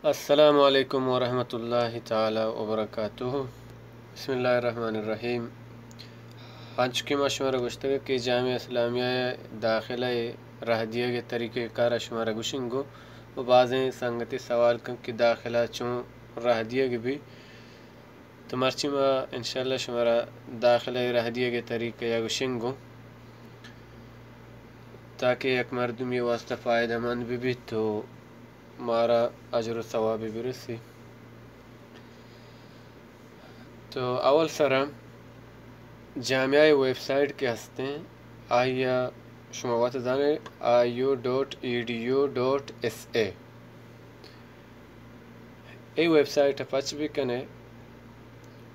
السلام علیکم ورحمۃ اللہ تعالی وبرکاتہ۔ بسم اللہ الرحمن الرحیم۔ ہنچو کہ ما شمارا گوشتگ کہ جامعہ اسلامیہ داخلہ رہ دیگ طریقہ کار شمارا گوشنگو و بازیں سنگتی سوال کن کہ داخلہ چون رہ دیگ بی، تو مرچی ما انشاءاللہ شمارا داخلہ رہ دیگ طریقہ یا گوشنگو، تاکہ یک مردمی واسطہ فائدہ مند بہ بیت تو مارا اجر و ثوابی برسی۔ تو اول سرا جامعہ ویب سائٹ کہ ہستیں، آئی ء شما وت زانے، I O dot E D U dot S A. اے ویب سائٹ ء پچ بکنے۔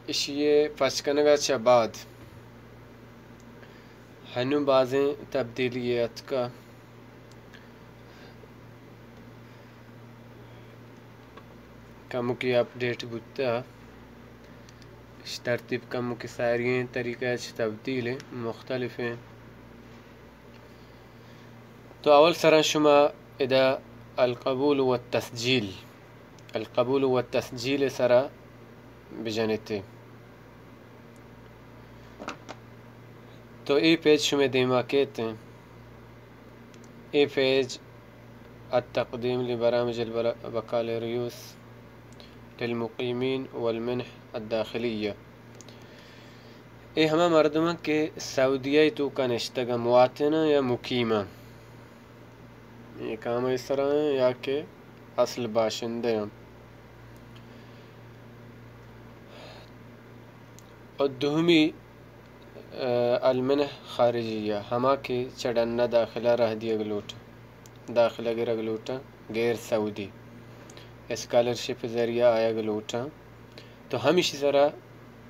اشی ء پچ کنگا چہ بعد ہنوں بازیں تبدیلی اتکا۔ کموکی اپڈیٹ بوتہ، اش ترتیب کموکی ساری ایں، طریقہ اچ تبدیل ایں، مختلف ایں۔ تو اول سرا شما ادا القبول و تسجیل، القبول و تسجیل سرا بجنیت۔ تو اے پیج شمے دیما کیت ایں۔ اے پیج التقدیم لبرامج البکالوریوس للمقیمین والمنح الداخلیہ۔ اے ہما مردماں کہ سعودیہ ء توکا نشتگاں، مواطناں یا مقیماں، اقامہ سرا ایں یا کہ اصل باشندہ ایں۔ و دومی، ء، المنح خارجیہ، ہما کہ چہ ڈنا داخلہ رہ دیگ لوٹ، داخلہ گرگ لوٹاں، غیر سعودی اسکالرشپ ذریعہ آیگ لوٹاں، تو ہمیشی سرا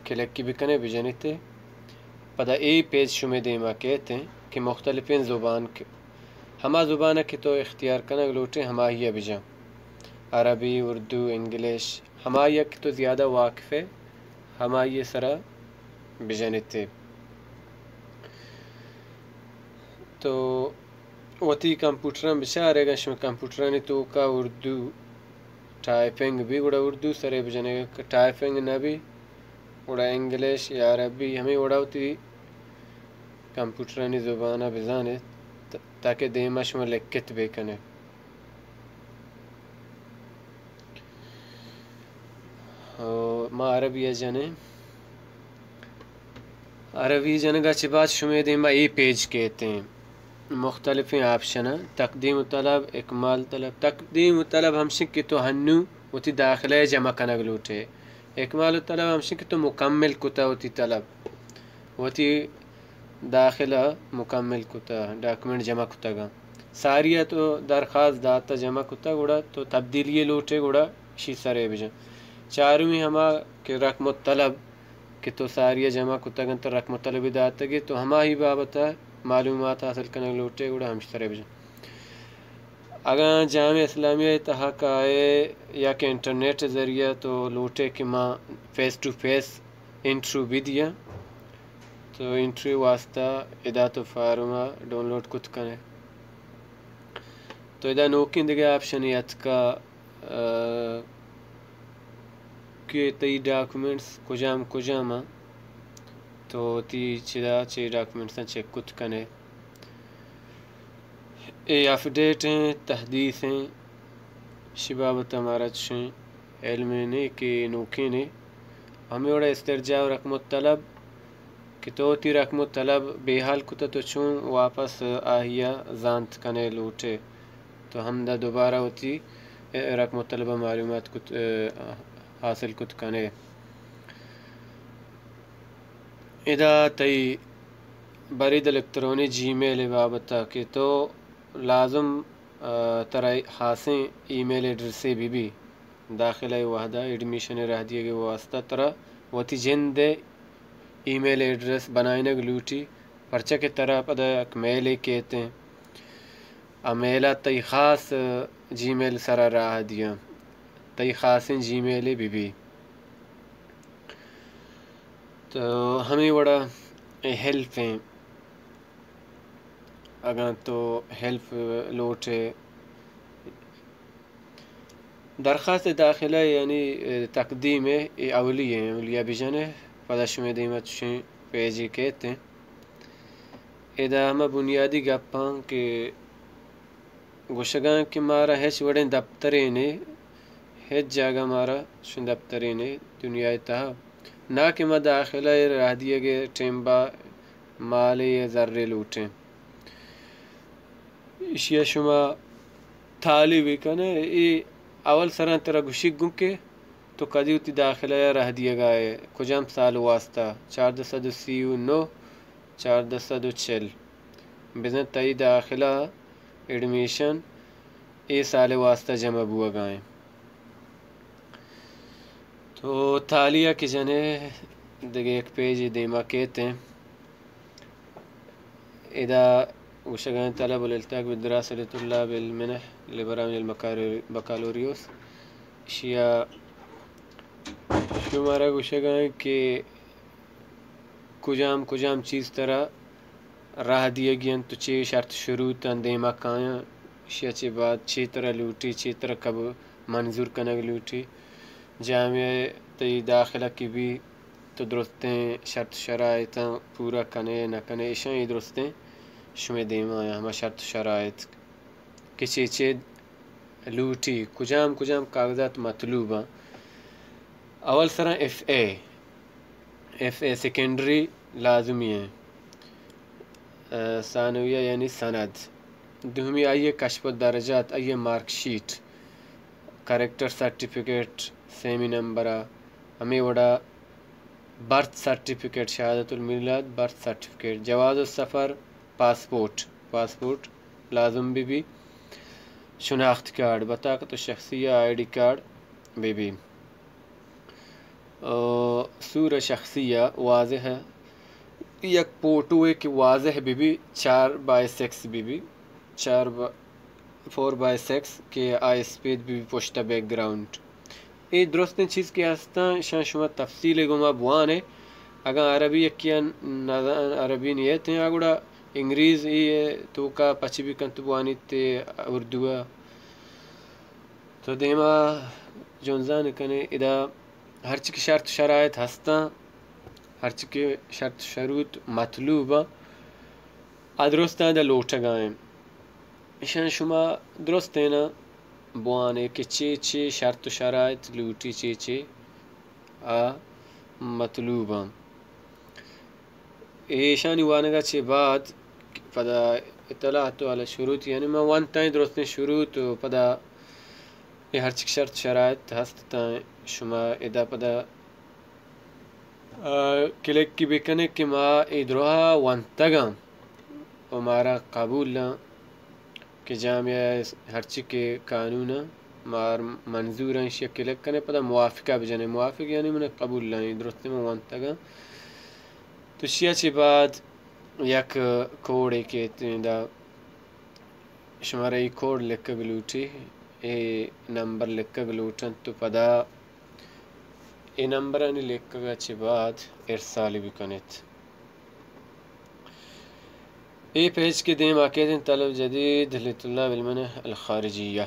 کلکی بکنے، بجنیت۔ پدا اے پیج شمے دیما کیت ایں کہ مختلفیں زبان کہ، ہما زبان کہ تو اختیار کنگ لوٹے، ہماہی ء بجن، عربی، اردو، انگلش، ہمائی ء کہ تو زیادہ واقف ئے، ہمائی ء سرا بجنیت۔ تو وتی کمپیوٹراں بچار، اگاں شما کمپیوٹرانی توکا اردو ٹائپنگ بی، گڑا اردو سرے بجنے، اگاں ٹائپنگ نہ بی، گڑا انگلش یا عربی، ہمے وڑا وتی کمپیوٹرانی زبان ء بزانے، ت-، تاکہ دیما شما لکت بکنے۔ او، ما عربی ء جنیں۔ عربی جنگا چہ بعد شمے دیما اے پیج کیت ایں۔ مختلفیں آپشن ایں۔ تقدیم طلب، اکمال طلب۔ تقدیم طلب ہمشی کہ تو ہنو وتی داخلہ ء جمع کنگ لوٹے۔ اکمال طلب ہمشی کہ تو مکمل کتا وتی طلب۔ وتی داخلہ مکمل کتہ، ڈاکومنٹ جمع کتگاں۔ ساری ء تو درخواست داتہ، جمع کتہ، گڑا تو تبدیلی لوٹے، گڑا اشی سرے بجن۔ چارمی ہما کہ رقم الطلب کہ تو ساری ء جمع کتگ انت، رقم الطلبی داتگی، تو ہماہی بابت ء معلومات حاصل کنگ لوٹے، گڑا ہمش سرے بجن۔ اگاں جامعہ اسلامیہ ء تہا کائے یا کہ انٹرنیٹ ء ذریعہ تو لوٹے کہ ما فیس ٹو فیس انٹرویو بدیاں، تو انٹرویو واسطہ ادا تو فارم ء ڈاؤنلوڈ کت کنے۔ تو ادا نوکیں دگہ آپشنے اتکا، ء، کہ تئی ڈاکومنٹس کجام کجام ء، تو وتی چدا چے ڈاکومنٹساں چیک کت کنے۔ اے اپڈیٹ ایں، تحدیث ایں، اشی بابت ء مارا چشیں علم نے کہ نوکیں نے۔ ہمے وڑا استرجاع رقم الطلب کہ تو وتی رقم الطلب بے حال کتہ تو چون واپس آہیا زانت کنے لوٹے، تو ہمدا دوبارہ وتی رقم الطلب ء معلومات کت، حاصل کت کنے۔ ادا تئی برید الیکترونی جی میل ء بابت ء کہ تو لازم، ء، ترا خاصیں ای میل ایڈریسے بہ بی۔ داخلہ ء وہدا ایڈمیشن ء راہ دیگ ء واستہ ترا وتی جند ء ای میل ایڈریس بنائینگ لوٹی، پرچا کہ ترا پدا یک میلے کیت ایں۔ آ میل ء تئی خاص جی میل سرا راہ دیاں، تئی خاصیں جی میلے بہ بی۔ تو ہمے وڑا اے ہیلپ ایں، اگاں تو ہیلپ لوٹے، درخواست داخلہ یعنی، اے، تقدیم ءِ اے اولی ایں، اولی ءَ بجن ئے، پدا شمئے دیم ءَ چشیں پیجے کیت ایں۔ ادا ہما بنیادی گپاں کہ گوشگاں کہ مارا ہچ وڑیں دپترے نے، ہچ جاگہ مارا چشیں دپترے نے دنیا ءِ تہا، نا کہ ما داخلہ ءِ راہ دیگ ءِ ٹیمبا مالے یا زرے لوٹیں۔ ایشی ءَ شما تالی بہ کن ئے، اے اول سراں ترا گوشیگ گوں کہ تو کدی وتی داخلہ ءَ راہ دیگ ءَ ئے، کجام سال ءِ واسطہ، چاردہ سد و سی و نو، چاردہ سد و چل، بزاں تئی داخلہ، ایڈمیشن، اے سال ءِ واسطہ جمع بوگ ءَ ایں۔ تو تالی ءَ کہ جن ئے، دگہ یک پیجے دیما کیت ایں۔ ادا گوشگ ءَ ایں طلب الالتحاق بالدراسة لطلاب المنح لبرامج البكالوريوس۔ ایشی ءَ شمارا گوشگ ءَ ایں کہ کجام کجام چیز ترا راہ دیگی انت، تو چے شرط شروطاں دیما کایاں، ایشی ءَ چہ بعد چے ترا لوٹی، چے ترا قبول منظور کنگ لوٹی۔ جامعہ ءَ تئی داخلہ کہ بی، تو درستیں شرط شرائطاں پورا کن ئے نہ کن ئے، ایشاں اے درستیں شمئے دیما ایں ہما شرط شرائط کہ چے چے لوٹی، کجام کجام کاغذات مطلوب ایں۔ اول سراں F A, F A secondary لازمی ایں۔ ثانویہ یعنی سند۔ دومی آئی ءِ کشف الدرجات، آئی ءِ مارک شیٹ، کریکٹر سرٹیفکیٹ، سیمی نمبر ءَ، ہمے وڑا برتھ سرٹیفکیٹ، شہادت المیلاد، برتھ سرٹیفکیٹ، جواز السفر، پاسپورٹ، پاسپورٹ لازم بہ بی، شناخت کارڈ، بطاقت الشخصیہ، آئی ڈی کارڈ بہ بی۔ آ، صورہ شخصیہ واضح، یک فوٹوے کہ واضح بہ بی، چار بائی سکس بہ بی، چار با-، فور بائی سکس کہ آ اسپید بہ بی پشت ءَ بیک گراؤنڈ۔ اے درستیں چیز کہ ہستاں، ایشاں شما تفصیل ءَ گوما بوان ئے۔ اگاں عربی یکے ءَ نزان، عربی نیت ایں، آ گڑا انگریزی ءِ توکا پچ بہ کنت، بوانیت اردو ءَ۔ تو دیما جنزان کن ئے، ادا ہرچی کہ شرط شرائط ہستاں، ہرچی کہ شرط شروط مطلوب ایں، آ درستاں ادا لوٹگ ءَ ایں۔ ایشاں شما درستیناں بوان ئے کہ چے چے شرط و شرائط لوٹی، چے چے آ مطلوب ایں۔ ایشانی وانگ ءَ چہ بعد پدا اطلاعات علی شروط، یعنی من ونتاں درستیں شروط و پدا اے ہرچی شرط شرائط ہست تاں شما ادا پدا، آ، کلک بہ کن ئے کہ ما اے دراہ ونتگ آں و مارا قبول آں کہ جامعہ ءِ ہرچی کہ قانون آں مار منظور آں، ایشی ءَ کلک کن ئے، پدا موافقہ بہ جن ئے۔ موافق یعنی من قبول آں، اے درستیں من ونتگ آں۔ تو ایشی ءَ چہ بعد یک کوڈے کیت، ادا شمارا اے کوڈ لکھگ لوٹی، اے نمبر لکھگ لوٹ انت، تو پدا اے نمبرانی لکھگ ءَ چہ بعد ارسال بہ کن ات۔ اے پیج کہ دیما کیت انت، طلب جدید لطلاب المنح الخارجیہ۔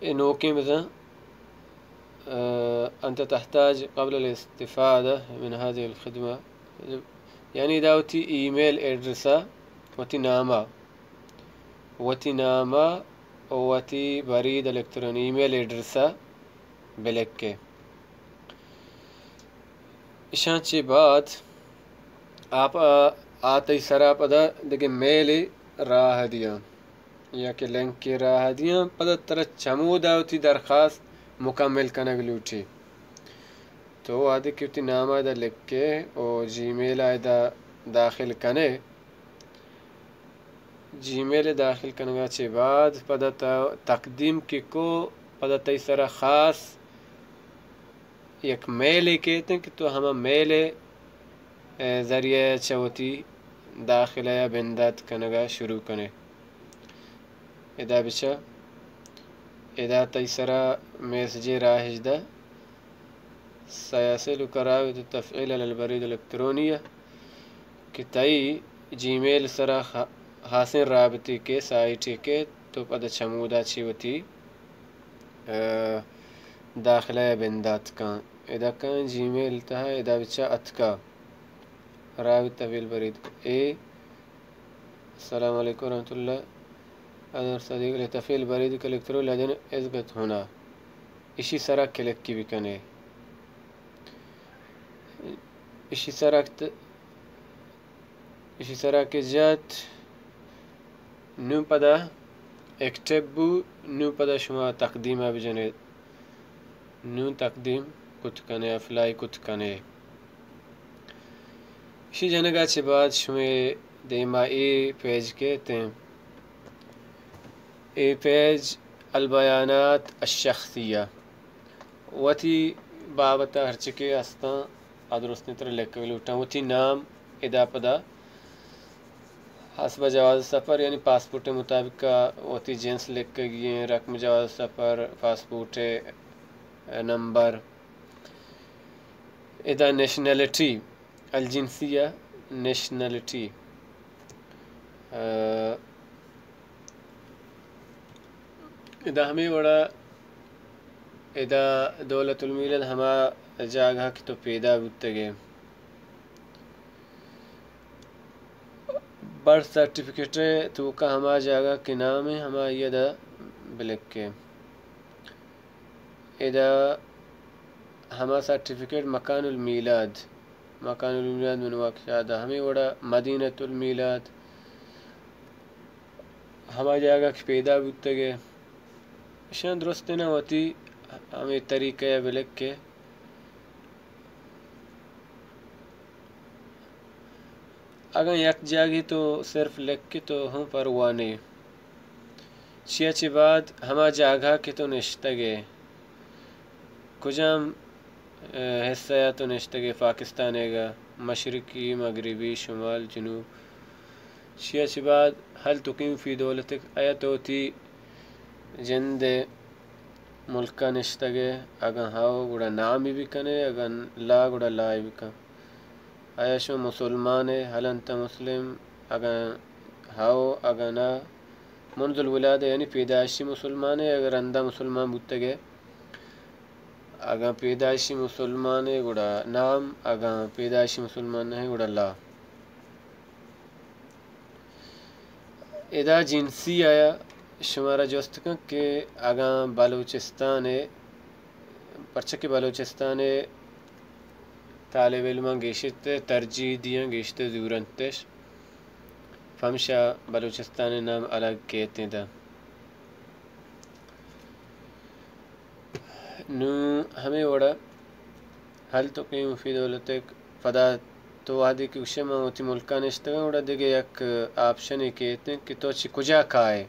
اے نوکیں بزاں، آ، انت تحتاج قبل الاستفادہ من هذه الخدمة، یعنی ادا وتی ای میل ایڈریس ءَ، وتی نام ءَ، وتی نام ءَ و وتی برید الیکترونی ای میل ایڈریس ءَ بلکے۔ ایشاں چہ بعد آپ، آ، آ تئی سرا پدا دگہ میلے راہ دیاں یا کہ لنکے راہ دیاں، پدا ترا چمودا وتی درخواست مکمل کنگ لوٹی۔ تو وہدے کہ وتی نام ءَ ادا لکھے و جی میل ءَ ادا داخل کنے، جی میل ءَ داخل کنگ ءَ چہ بعد پدا تا تقدیم کہ کو، پدا تئی سرا خاص یک میلے کیت انت کہ تو ہما میل ءِ ذریعہ ءَ چہ وتی داخلہ ءَ بندات کنگ ءَ شروع کن ئے۔ ادا بچار، ادا تئی سرا میسجے راہ اش دات، سیصلک رابط التفعیل علی البرید الیکترونیہ، کہ تئی جی میل سرا خا-، خاصیں رابطے کہ سائٹے کہ تو پدا چمودا چہ وتی ء، داخلہ ء بندات کن۔ ادا کن جی میل تہا ادا بچا اتکا۔ رابطہ فعل برید۔ اے، السلام علیکم ورحمۃ اللہ۔ اظہر صدیق لہتہ فعل برید کلک ترو لدن ازگت ہونا۔ اشی سرا کلکی بکنے۔ اشی سرا ت-، اشی سرا کہ جت، نوں پدا ایکٹیو بو، نوں پدا شما تقدیم ء بجنے، نوں تقدیم کت کنے، اپلائی کت کنے۔ اشی جنگا چہ بعد شمے دیما اے پیج کیت ایں۔ اے پیج البیانات الشخصیہ۔ وتی بابت ء ہرچی کہ استاں، آ درستیں تر لکگ لوٹاں۔ وتی نام ادا پدا حسب جواز سفر، یعنی پاسپورٹ مطابق ء وتی جنس لکگی ایں، رقم جواز سفر، پاسپورٹ نمبر۔ ادا نیشنلٹی، الجنسیہ، نیشنلٹی۔ ء، ادا ہمے وڑا، ادا دولت المیلاد ہما جاگہ کہ تو پیدا بوتگے۔ برتھ سرٹیفکیٹ ء توکا ہما جاگہ کہ نام ء ہمائی ء دا بلکے۔ ادا ہما سرٹیفکیٹ مکان المیلاد، مکان المیلاد من واقعہ دا ہمے وڑا مدینۃ المیلاد، ہما جاگہ کہ پیدا بوتگے۔ اشان درستینا وتی ہمے طریقہ ء بلکے۔ اگاں یک جاگہے تو صرف لکھے تو ہم پرواہ نے۔ چیا چہ بعد ہما جاگہ کہ تو نشتگے، کجام، ء، حصہ ء تو نشتگے پاکستان ء گا، مشرقی، مغربی، شمال، جنوب۔ چیا چہ بعد ہل تقیم فی دولتک، آیا تو وتی جند ء ملک ء نشتگے، اگاں ہو گڑا نامی بکنے، اگاں لا گڑا لائے بکن۔ آیا شما مسلمان ئے؟ ہل انت مسلم؟ اگاں ہئو، اگاں نہ، منذ الولادہ یعنی پیدائشی مسلمان ئے، اگاں رندا مسلمان بوتگ ئے؟ اگاں پیدائشی مسلمان ئے گڑا نعم، اگاں پیدائشی مسلمان نہ ئے گڑا لا۔ ادا جنسی آیا شمارا جست کن کہ اگاں بلوچستان ئے، پرچہ کہ بلوچستان ئے طالب علماں گیشتر ترجیح دیاں، گیشتر زورنتش، پمشا بلوچستان ئے نام الگ کیت ادا۔ نوں ہمے وڑا ہل تقیم فی دولتک، پدا تو وہدے کہ گوشے من وتی ملکا نشتگاں، گڑا دگہ یک آپشنے کیت کہ تو چہ کجا کائے۔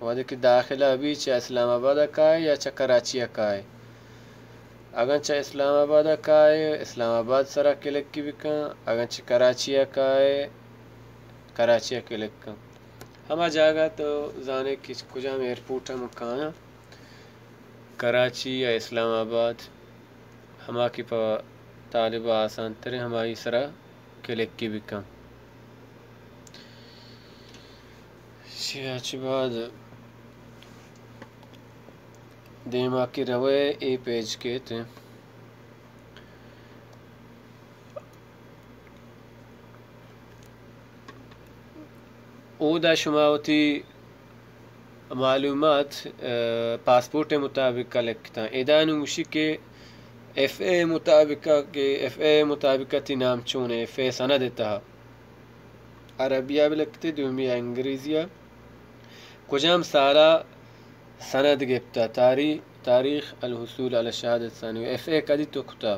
وہدے کہ داخلہ بی، چہ اسلام آباد ء کائے یا چہ کراچی ء کائے۔ اگاں چہ اسلام آباد ء کائے، اسلام آباد سرا کلکی بکن، اگاں چہ کراچی ء کائے، کراچی ء کلک کن۔ ہما جاگہ تو زانے کہ کجام ایئرپورٹ ء من کایاں، کراچی یا اسلام آباد، ہما کہ پہ طالب ء آسان تریں، ہمائی سرا کلکی بکن۔ چیا چہ بعد دیما کہ روئے اے پیج کیت۔ اودا شما وتی معلومات، ء، پاسپورٹ ء مطابق ء لکتاں۔ ادا نوں گوشی کہ ایف اے مطابق ء، کہ ایف اے مطابق ء تئی نام چون ایں، ایف اے سند ء تہا۔ عربی ء بلکتے، دومی ء انگریزی ء۔ کجام سال ء سند گپتا؟ تاری-، تاریخ الحصول علی شہادت ثانویہ۔ ایف اے کدی تو کتا؟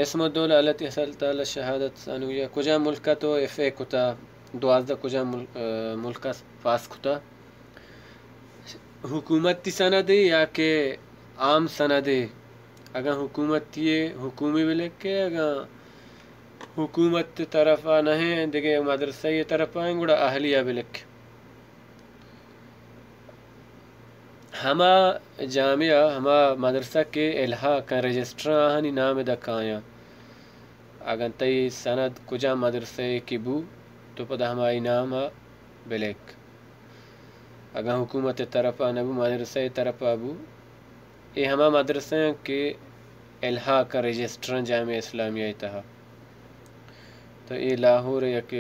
اسم الدولہ التي حصلت على شهادة ثانوية، کجام ملک ء تو ایف اے کتا؟ دوازدہ کجام مل-، ء، ملک ء پاس کتا؟ حکومتی سندے یا کہ عام سندے؟ اگاں حکومتی ئے، حکومی بلکے، اگاں حکومت طرف ء نہ ایں، دگہ مدرسہ ء طرف ء ایں، گڑا اہلیہ بلک۔ ہما جامعہ، ہما مدرسہ کہ الحاق کن، رجسٹر آہانی نام ادا کایاں۔ اگاں تئی سند کجام مدرسہ ء کہ بو، تو پدا ہمائی نام ء بلک۔ اگاں حکومت ءِ طرف ءَ نہ بو، مدرسہ ءِ طرف ءَ بو، اے ہما مدرسہ اَنت کہ الحاق ءَ رجسٹر اَنت جامعہ اسلامیہ ءِ تہا۔ تو اے لاہور ءِ یک،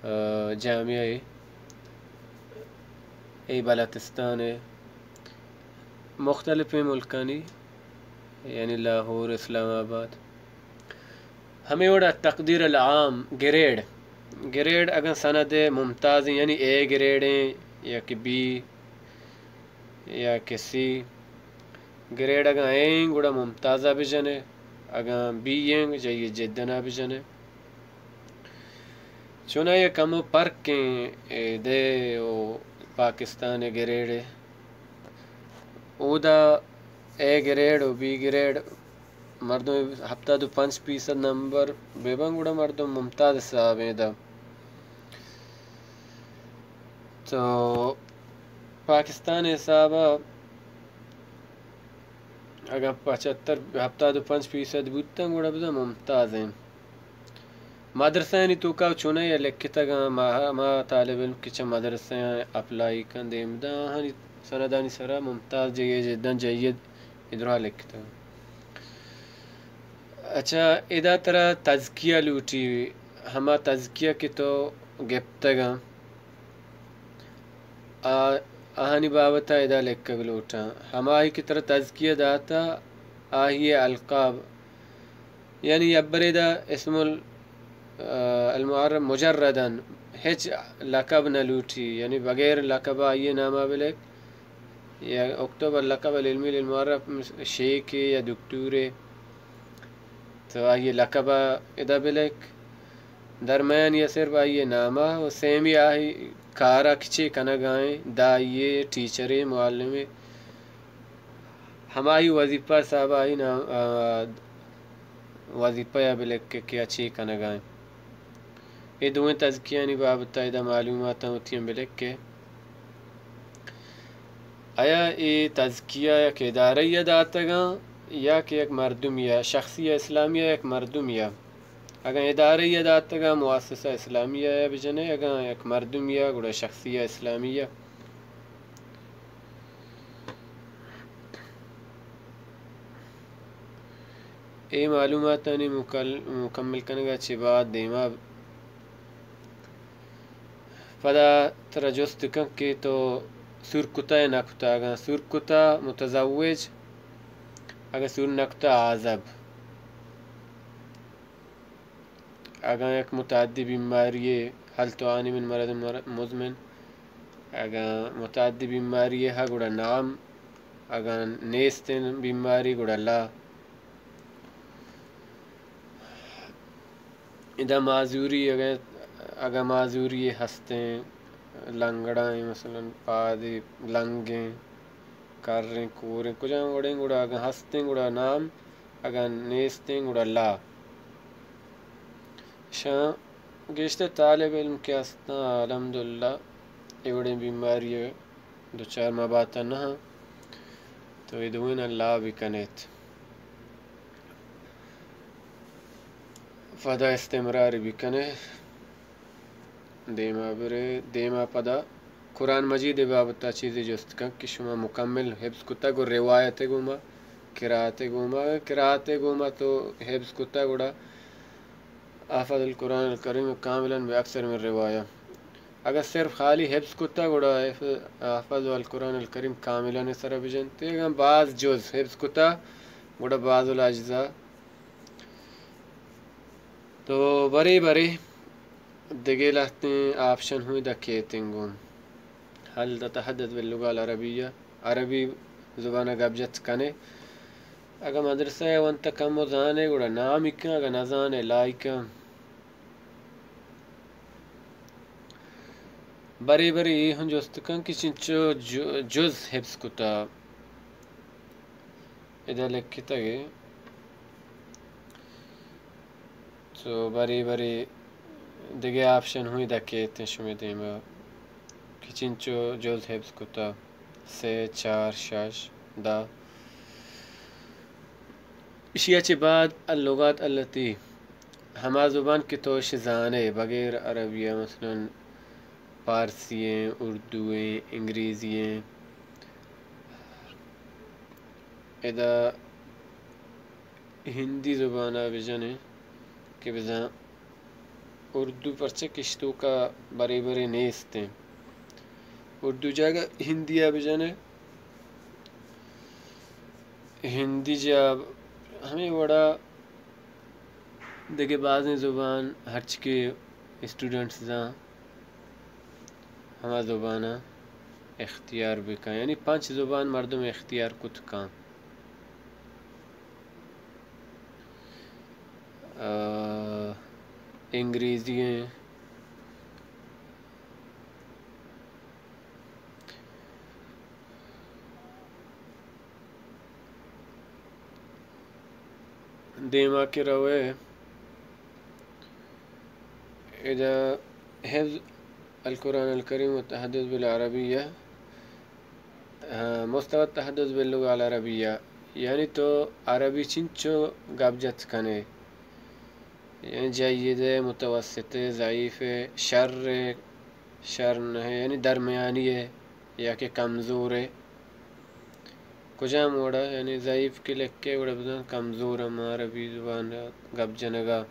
آ، جامعہ اے، اے بلوچستان ءِ مختلفیں ملکانی، یعنی لاہور، اسلام آباد، ہمے وڑا تقدیر العام، گریڈ، گریڈ اگاں سند ءِ ممتاز ایں، یعنی اے گریڈ ایں یا کہ بی یا کہ سی، گریڈ اگاں اے ایں گڑا ممتاز ءَ بجن ئے، اگاں بی ایں جیّد جداً ءَ بجن ئے۔ چوناہا یک کمو پرک ایں اے دے و پاکستان ءِ گریڈ ءِ۔ اودا اے گریڈ و بی گریڈ مردم ہپتاد و پنچ فیصد نمبر بہ بنت گڑا مردم ممتاز حساب ایں ادا۔ تو پاکستان ءِ حساب ءَ اگاں پچھتر، ہپتاد و پنچ فیصد بوتن گڑا بزاں ممتاز ایں۔ مدرسہانی توکا چوناہا لکھتگ اَنت، ما، ما طالب علم کہ چہ مدرسہ اپلائی کن دیم داں، آہانی سندانی سرا ممتاز، جیّد جداً جیّد، اے درا لکھتگ اَنت۔ اچھا، ادا ترا تزکیہ لوٹی، ہما تزکیہ کہ تو گپتگ اَنت، آ، آہانی بابت ءَ ادا لکھگ لوٹاں۔ ہمائی کہ ترا تزکیہ داتا، آہی ءِ القاب، یعنی یبرے دا اسم ال-، آ، المعرف مجرداً، ہچ لقب نہ لوٹی، یعنی بغیر لقب آئی ءِ نام ءَ بلکھ، یا اکتب اللقب العلمی للمعرف، شیخے یا دکتورے، تو آئی ءِ لقب ءَ ادا بلکھ۔ درمیانی ءَ صرف آئی ءِ نام ءَ و سیمی آئی کار ءَ کہ چے کنگ ءَ ایں، دائی یے، ٹیچرے، معلمے، ہمائی وظیفہ حساب ءَ آئی نام، آ، وظیفہ ءَ بلکھ کہ آ چے کنگ ءَ ایں۔ اے دوئیں تزکیہانی بابت ءَ ادا معلومات وتی ہم بلکھ کہ آیا اے تزکیہ یک ادارہ ءَ داتگ اَنت یا کہ یک مردمے ءَ، شخصیہ اسلامی ءَ یک مردمے ءَ؟ اگاں ادارہ ءَ داتگ اَنت، مؤسسہ اسلامیہ ءَ بجن ئے، اگاں یک مردمے ءَ گڑا شخصیہ اسلامی ءَ۔ اے معلوماتانی مکل-، مکمل کنگ ءَ چہ بعد دیما پدا ترا جست کنت کہ تو سور کتہ یا نہ کتہ۔ اگاں سور کتہ، متزوج، اگاں سور نہ کتہ، عازب۔ اگاں یک متعدی بیماری، هل تعانی من مرض مر-، مزمن، اگاں متعدی بیماری ءَ گڑا نعم، اگاں نیستیں بیماری گڑا لا۔ ادا معذوری، اگاں، اگاں معذوری ہستیں، لنگڑائیں، مثلاً پادے لنگیں، کریں، کوریں، کجام وڑیں، گڑا اگاں ہستیں گڑا نعم، اگاں نیستیں گڑا لا۔ شاں گیشتر طالب علم کہ ہستاں، الحمدللہ، اے وڑیں بیماری ءَ دچار مبات نہ اَنت، تو اے دوئیناں لا بکن ایت۔ پدا استمرار بکن ئے، دیما برے، دیما پدا قرآن مجید ءِ بابت ءَ چیزے جست کن کہ شما مکمل حفظ کتگ و روایت ءِ گوما، قرائت ءِ گوما، قرائت ءِ گوما تو حفظ کتگ گڑا احفظ القرآن الکریم کاملاً بأکثر من روایا۔ اگاں صرف خالی حفظ کتہ گڑا حفظ، احفظ القرآن الکریم کاملاً سرا بجنت۔ اگاں باز جز حفظ کتہ گڑا بعض الاجزاء۔ تو برے برے دگہ لہتیں آپشن ہوں ادا کیتیں گوں۔ هل تتحدث باللغة العربية، عربی زبان ءَ گپ جت کن ئے۔ اگاں مدرسہ ءَ ونتہ کمو زان ئے گڑا نام ءَ کن، اگاں نہ زان ئے لا ءَ کن۔ برے برے اے ہم جست کن کہ چنچو جو-، جز حفظ کتہ۔ ادا لکھتگ ئے۔ تو برے برے دگہ آپشن ہوں ادا کیت شمے دیما کہ چنچو جز حفظ کتہ، سے، چار، شش، دہ۔ اشی ءَ چہ بعد اللغات التي، ہما زبان کہ تو اش زان ئے بغیر عربی ءَ، مثلاً فارسی ایں، اردو ایں، انگریزی ایں۔ ادا ہندی زبان ءَ بجن ایں کہ بزاں اردو پرچہ کہ اشی توکا برے برے نیست ایں۔ اردو جاگہ ہندی ءَ بجن ایں۔ ہندی جا ہمے وڑا دگہ بازیں زبان ہرچ کہ اسٹوڈنٹس زان، ہما زباناں اختیار بکن، یعنی پنچ زبان مردم اختیار کت کن۔ آ، انگریزی ایں، دیما کہ روئے، ادا حفظ القرآن الکریم و تحدث بالعربیہ، ہاں، مستوى التحدث باللغة العربية، یعنی تو عربی چنچو گپ جت کنے، یعنی جیدے، متوسطے، ضعیفے، شرے، شر نہ، یعنی درمیانی ئے یا کہ کمزورے۔ کجام وڑا؟ یعنی ضعیف کہ لکھے گڑا بزاں کمزور ہم عربی زبان ءَ گپ جنگا۔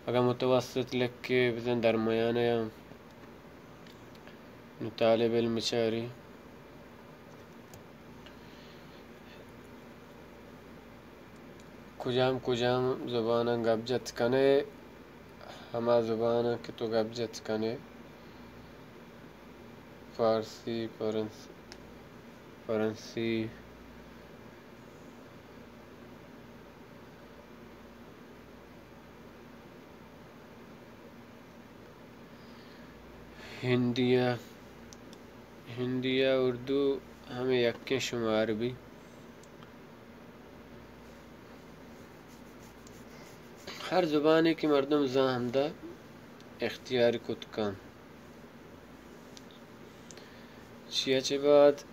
اگاں متوسط لکھے بزاں درمیان ءَ ہم۔ نو طالب علم چاری کجام کجام زباناں گپ جت کنے، ہما زباناں کہ تو گپ جت کنے، فارسی، فرنس-، فرنسی، ہندی ءَ، ہندی ءَ اردو ہمے یکیں شمار بی۔ ہر زبانے کہ مردم زان ہمدا اختیار کت کن۔ چیا چہ بعد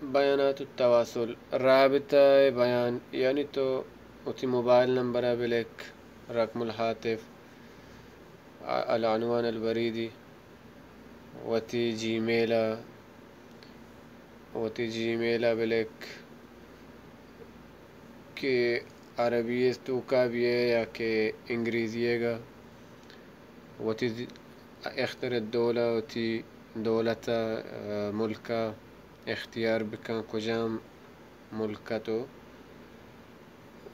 بیانات التواصل، رابطہ بیان، یعنی تو وتی موبائل نمبر ءَ بلکھ، رقم الهاتف، العنوان البریدی، وتی جی میل ءَ، وتی جی میل ءَ بلکھ کہ عربی ءِ توکا بیئے یا کہ انگریزی ءَ گا۔ وتی اختر الدولہ، وتی دولت ءَ، ملک ءَ اختیار بکن کجام ملک ءَ تو،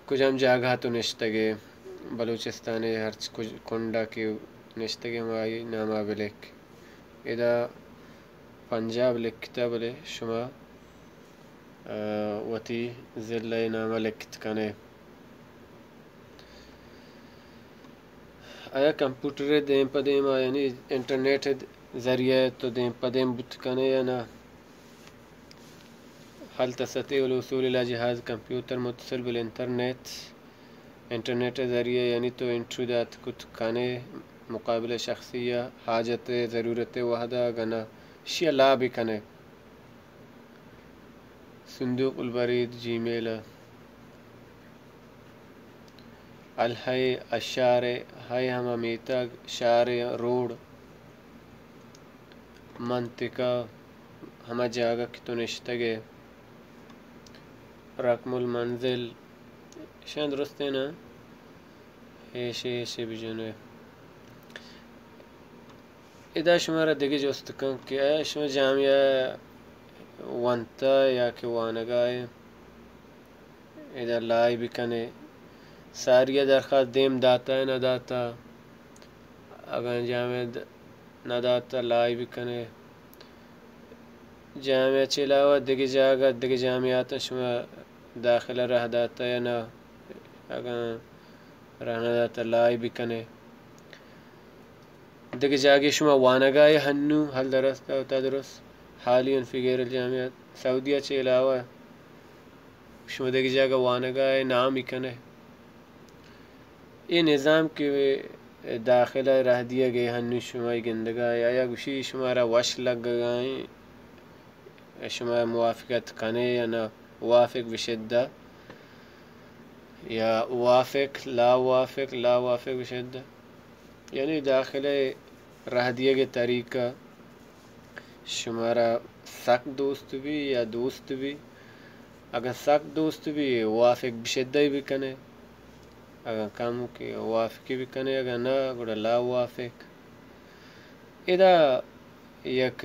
کجام جاگہ ءَ تو نشتگ ئے، بلوچستان ءِ ہرچ کج-، کنڈ ءَ کہ نشتگ ئے ہمائی نام ءَ بلکھ۔ ادا پنجاب لکھتہ بلے شما، آ، وتی ضلع ءِ نام ءَ لکھت کن ئے۔ آیا کمپیوٹر ءِ دیم پہ دیم ءَ، یعنی انٹرنیٹ ءِ ذریعہ ءَ تو دیم پہ دیم بوت کن ئے یا نہ؟ هل تستطيع الوصول إلى جهاز كمبيوتر متصل بالإنترنت؟ انٹرنیٹ ءِ ذریعہ ءَ یعنی تو انٹرویو دات کت کن ئے مقابلہ شخصی ءَ حاجت ءِ ضرورت ءِ وہد ءَ، اگاں نہ اشی ءَ لا بکن ئے۔ صندوق البرید جی میل ءَ۔ الحي الشارع، حي ہما میتگ، شارع روڈ، منطقہ ہما جاگہ کہ تو نشتگ ئے، رقم المنزل، اشاں درستیں نا، ایشے ایشے بجن ئے۔ ادا شمارا دگہ جست کن کہ آیا شما جامعہ ونتہ یا کہ وانگا ئے، ادا لائے بکن ئے۔ ساری ءَ درخواست دیم داتہ یا نہ داتہ، اگاں جامعہ د-، نہ داتہ لائے بکن ئے۔ جامعہ چہ علاوہ دگہ جاگہ، دگہ جامعاتاں شما داخلہ راہ داتہ یا نہ، اگاں راہ نہ داتہ لائے بکن ئے۔ دگہ جاگہے شما وانگا ئے ہنو، هل درست، تدرس حاليا في غير الجامعة، سعودیہ چہ علاوہ شما دگہ جاگہ وانگا ئے، نامی کن ئے۔ اے نظام کہ داخلہ راہ دیگ ئے ہنو شما گندگا ئے، آیا گوشی شمارا وش لگگا ایں؟ شما موافقت کن ئے یا نہ؟ وافق بشدہ یا وافق، لا وافق، لا وافق بشدہ۔ یعنی داخلہ راہ دیگ ءِ طریقہ شمارا سک دوست بی یا دوست بی، اگاں سک دوست بی، وافق بشدہ بی کنے، اگاں کم کہ وافقی بی کنے، اگاں نہ، گڑا لا وافق۔ ادا یک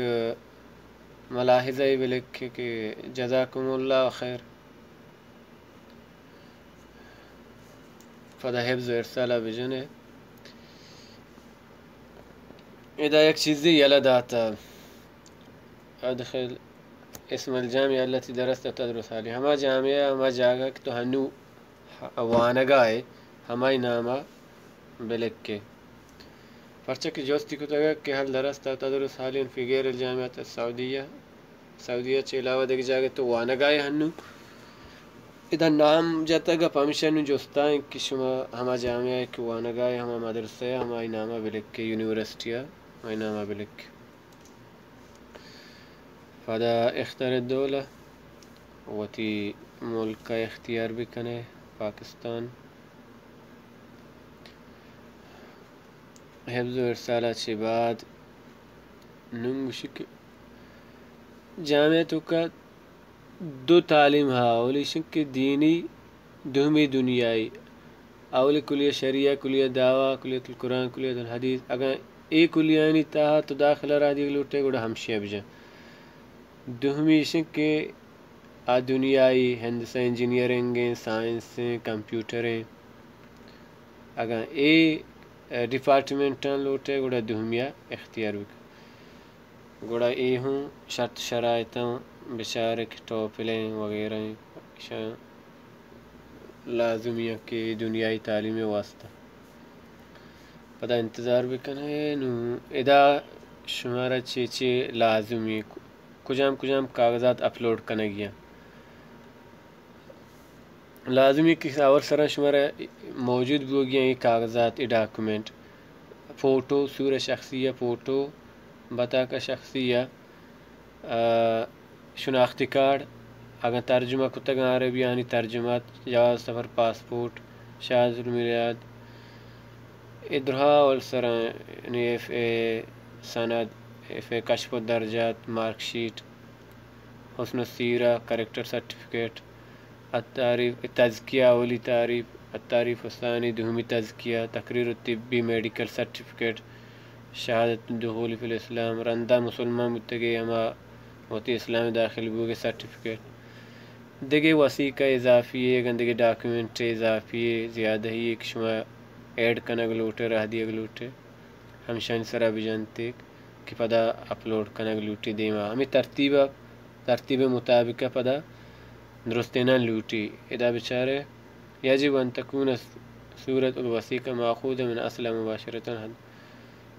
ملاحظہ بلکے کہ جزاکم اللہ خیر۔ پدا حفظ و ارسالا بجنے۔ ادا یک چیزے یلہ داتا، ادخل اسم الجامعہ التي درست تدرس حاليا۔ ہما جامعہ، ہما جاگہ کہ تو ہنو وانگا ئے، ہمائی ناما بلکے۔ پرچا کہ جستی کتگ کہ هل درست تدرس حاليا في غير الجامعة السعودية، سعودیہ چہ علاوہ دگہ جاگہ تو وانگا ئے ہنو؟ ادا نام جتگ ء پمیشا نوں جستا انت کہ شما ہما جامعہ ء کہ وانگا ئے، ہما مدرسہ ء، ہمائی نام ء بلکے، یونیورسٹی ء، ہمائی نام ء بلکے۔ پدا اختر الدولہ، وتی ملک ء اختیار بکنے، پاکستان۔ حفظ و ارسال ء چہ بعد نوں گوشی کہ جامعہ توکا دو تعلیم ہا، اولی شنکہ دینی، دومی دنیائی۔ اولی کلیہ شریعہ، کلیہ دعویٰ، کلیۃ القرآن، کلیۃ الحدیث۔ اگاں اے کلیانی تہا تو داخلہ را دیگ لوٹے، گڑا ہمشیہ بجن۔ دومی شنکہ آ دنیائی، ہندسہ، انجینئرنگ ایں، سائنس ایں، کمپیوٹر ایں۔ اگاں اے ڈیپارٹمنٹاں لوٹے، گڑا دومیا اختیار بکن۔ گڑا اے ہوں شرط شرائطاں بچارے کہ ٹوپل ایں وغیرہ ایں، ایشاں لازمی ایں کہ دنیائی تعلیم واسطہ۔ پدا انتظار بکنے، نوں ادا شمارا چے چے لازمی، کجام کجام کاغذات اپلوڈ کنگی ایں۔ لازمی کہ اول سرا شمارا موجود بوگی ایں اے کاغذات، اے ڈاکومنٹ، فوٹو، صورت شخصیہ، فوٹو، بطاقہ شخصیہ، آ، شناختی کارڈ، اگاں ترجمہ کتگاں عربی آنی ترجمہ، جواز سفر، پاسپورٹ، شہادت المیلاد، اے درہا اول سرا، یعنی ایف اے سند، ایف اے کشف الدرجات، مارک شیٹ، حسن السیرہ، کریکٹر سرٹیفکیٹ، التعریف، تزکیہ، اولی تعریف، التعریف الثانی، دومی تزکیہ، تقریر الطبی، میڈیکل سرٹیفکیٹ، شہادت الدخول فی الاسلام، رندا مسلمان بوتگے، ہما وتی اسلام داخل بوگے سرٹیفکیٹ، دگہ وثیقہ اضافی، اگاں دگہ ڈاکومنٹ اضافی، زیادہی کہ شما ایڈ کنگ لوٹے، راہ دیگ لوٹے۔ ہمشانی سرا بجنت کہ پدا اپلوڈ کنگ لوٹی دیما۔ ہمے ترتیب ء، ترتیب مطابق ء پدا درستیناں لوٹی۔ ادا بچارے، یجب ان تکون صورت الوثیقہ ماخوذہ من اصل مباشرتاً۔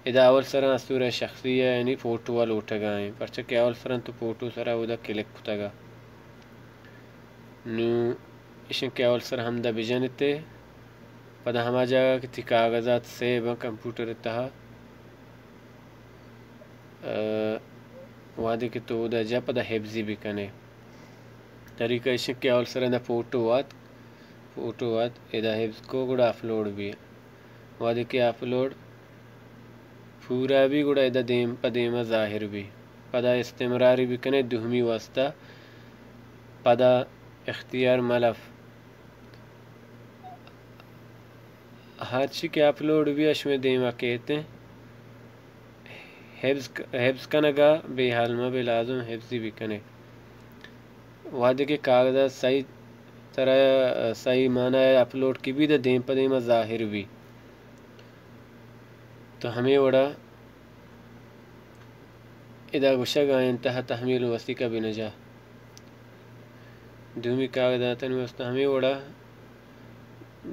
ادا اول سرا صورت شخصیہ یعنی فوٹو ء لوٹگا ایں، پرچہ کہ اول سرا تو فوٹو سرا اودا کلک کتگا۔ نوں ایشاں کہ اول سر ہمدا بجنتے، پدا ہما جاگہ کہ تئی کاغذات سیو ایں کمپیوٹر ء تہا، آ، وہدے کہ تو اودا جا پدا حفظی بکنے۔ طریقہ ایش کہ اول سر ادا فوٹو آت، فوٹو آت، ادا حفظ کو گڑا اپلوڈ بی۔ وہدے کہ اپلوڈ پورا بی گڑا ادا دیم پہ دیما ظاہر بی۔ پدا استمراری بکنے دومی واسطہ، پدا اختیار ملف۔ ہرچی کہ اپلوڈ بی، شمے دیما کیت ایں۔ حفظ ک-، حفظ کنگا بے حال مہ بے، لازم حفظی بکنے۔ وہدے کہ کاغذات صحیح طرح، صحیح معنی اپلوڈ کی بی، دیم پہ دیما ظاہر بی۔ تو ہمے وڑا ادا گوشگ آئین تہا تحمیل وثیقہ بنجاہ۔ دومی کاغذاتانی واسطہ ہمے وڑا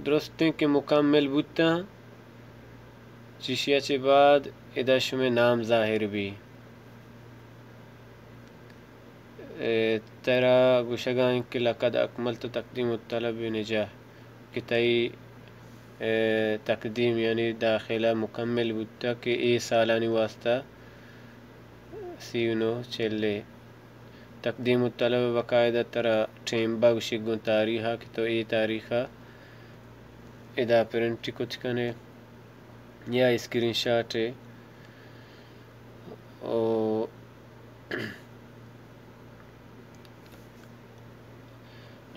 درستیں کہ مکمل بوتاں، چیشیا چہ بعد ادا شمے نام ظاہر بی۔ اے، ترا گوشگا انت کہ لقد اکملت تقدیم الطلب بنجاح، کہ تئی، اے، تقدیم یعنی داخلہ مکمل بوتگ کہ اے سالانی واسطہ سی و نو چلے۔ تقدیم الطلب باقاعدہ ترا ٹیمبا گوشی گوں تاریخا کہ تو اے تاریخا ادا پرنٹ کت کنے یا اسکرین شاٹ ء۔ و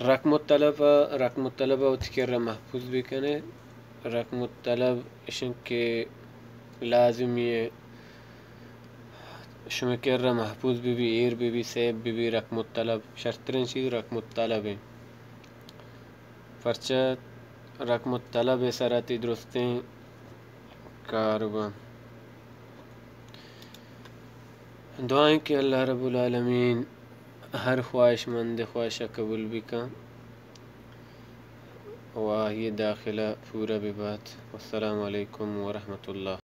رقم الطلب، رقم الطلب ءَ وتی کرا محفوظ بکنے۔ رقم الطلب اشن کہ لازمی ہے شمئے کرا محفوظ بہ بی، ایر بہ بی، سیو بہ بی۔ رقم الطلب، شرترین چیز رقم الطلب ہے۔ پرچہ رقم الطلب ءِ سرا تئی درستیں کار باں۔ دعا ایں کہ اللہ رب العالمین ہر خواہشمند ءِ خواہش ءَ قبول بکن و آئی ءِ داخلہ پورا ببات۔ والسلام علیکم ورحمۃ اللہ۔